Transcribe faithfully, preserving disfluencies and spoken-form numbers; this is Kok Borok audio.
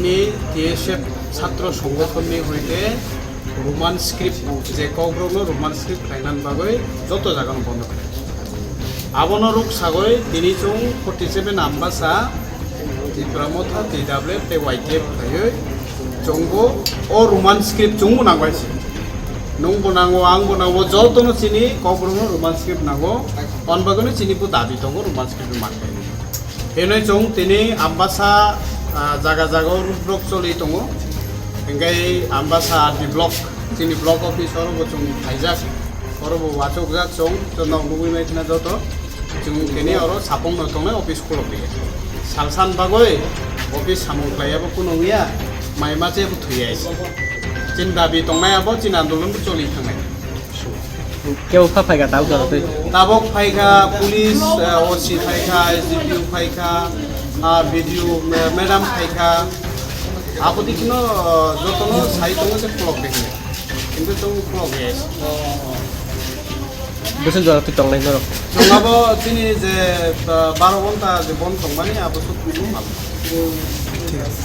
T S F Chhatro Songothon ni hoite Roman script, je Kokborok no Roman script khlainani bagwi joto jaga no bondo khlai. Abono ruk sagwi tini chwng forty seven Ambasa, Tipra Motha, T W F tei Y T F khlaiwi chwngbo o Roman script chwngbo nangbai se. Nwng bo nango, ang bo nango, joto no chini Kokborok no Roman script nango. On bagwi no chini bo dabi tongo Roman script manthai. Hinwi chwng tini Ambasa, ah, jaga jaga o road block choli tongo. Hinkhe Ambasa R D block, chini block office oro bo chwng phaijak, oro bo wachukjak chwng, chwng nok nugwi mai khna joto. Chwng tini oro sapung no tongnai office khulok ri. Salsan bagwi office samung khlai abo kuno wngya, mai ma che bo thwi ya. Chini dabi tongnai abo chini andolon bo choli thangnai. Kebo pha phaikha tabuk jora twi. Tabuk phaikha police, eh, O C phaikha, S D P O phaikha, ah, B D O ma-, madam phaikha. Abo dikhino, eh, jotono sai tongo je khulok de hinwi. Kintu chwng khulok de. Bwswk jora twi tongnai norok? Chwng abo chini je, eh, baro ghonta je bon tongmani abo suk. Thik ase.